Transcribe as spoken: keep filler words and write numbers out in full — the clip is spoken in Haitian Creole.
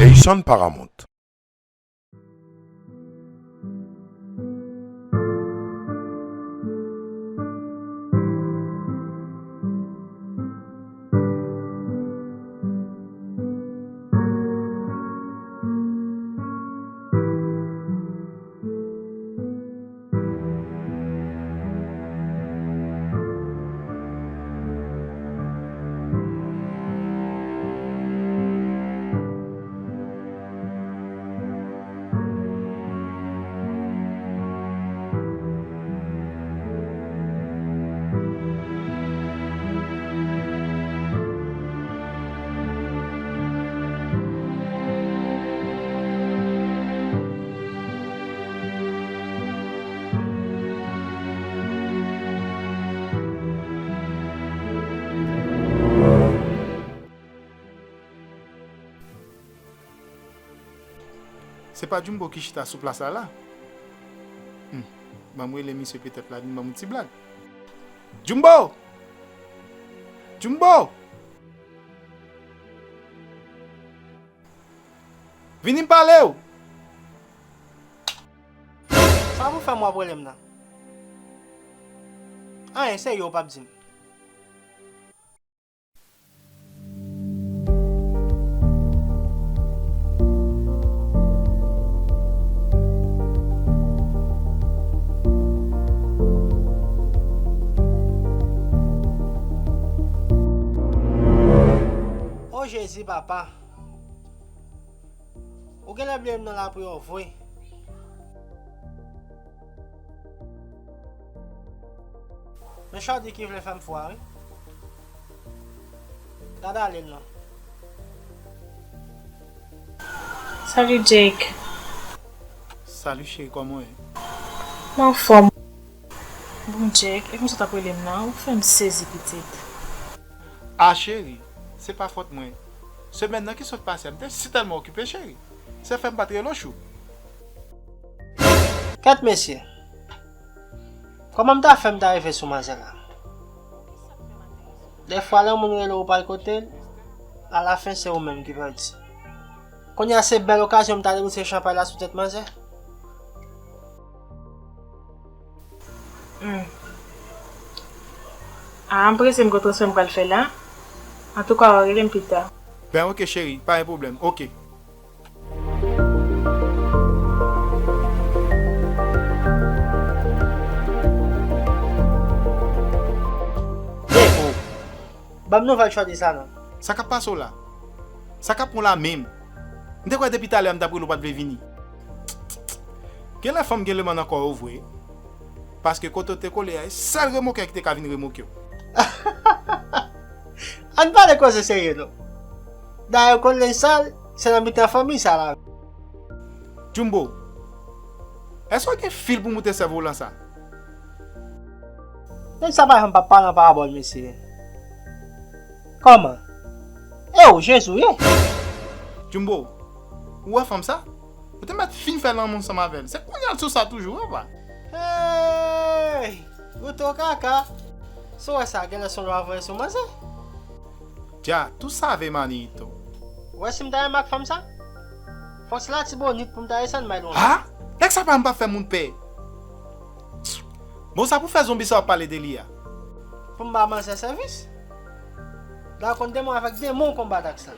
Eyson Paramount. Se pa Jumbo ki chita sou plas la la? Hmm. Ban m rele misye, petèt l a vin ban m yon ti blag. Jumbo! Jumbo! Vini m pale w! Sa pou fè m wè pwoblèm nan? Anyen serye w p ap di m. O Jezi, papa. Ou genlè bliye m nan lapriyè w vre. Men Shawty ki vle fè m fwa wi. Gad ale l non. Salut Jake. Salut chérie, kòman w ye? Mwen anfòm. Bon Jake, e konsa w t ap rele m nan, ou fè m sezi pitit. Ah cheri, se pa fòt mwen. Semèn nan ki sot pase a, m te sitèlman okipe cheri. Se fè m pa t rele w chou. Kèt mesye. Kòman m ta fè m ta rive sou manzè la? Dèfwa lè yon moun rele w pa al kote l, alafen se ou menm ki pèdi. Kounye a se bèl okazyon m ta debouse chanpay la sou tèt manzè. Hmm. Ah, m prese m gen transfè m pral fè la. Antouka, w a rele m pita. Ben, oke, cheri, pa gen pwoblèm. Oke. Depo. Ban m nouvèl Shawty sa non. Sa k ap pase w la? Sa k ap pran w la menm? M te kwè depi talè a m t ap rele w pa t vle vini. Genlè fanm gen leman nan kò yo vre. Paske kote w te kole a, e sèl remokè ki te ka vin remoke w. Ann pale koze serye non. Dayè w konn lenj sal, se nan mitan fanmi sa la. Jumbo, èske w gen fil pou moute sèvolan sa? Nèg sa pa janm p ap pale an parabòl mesye. Kòman? E w Jezi w ye? Jumbo, ou wè fanm sa? Ou te mèt fin fè lanmou ansanm avè l. Se kounye a l sou sa toujou wi papa. Hey! Ou to kaka. Si w wè sa genlè se yon lwa voye sou manzè. Dja, tou save manito. Ou wè si m ta renmen ak fanm sa? Fòk se Latibonit pou m ta desann bay lontan. Ha? Nèg sa pa m pa fè moun pè. Bon, sa pou fè zonbi sa w ap pale de li a? Pou m ba manzè sèvis? Dayè konn demon avèk demon w konbat ak sa.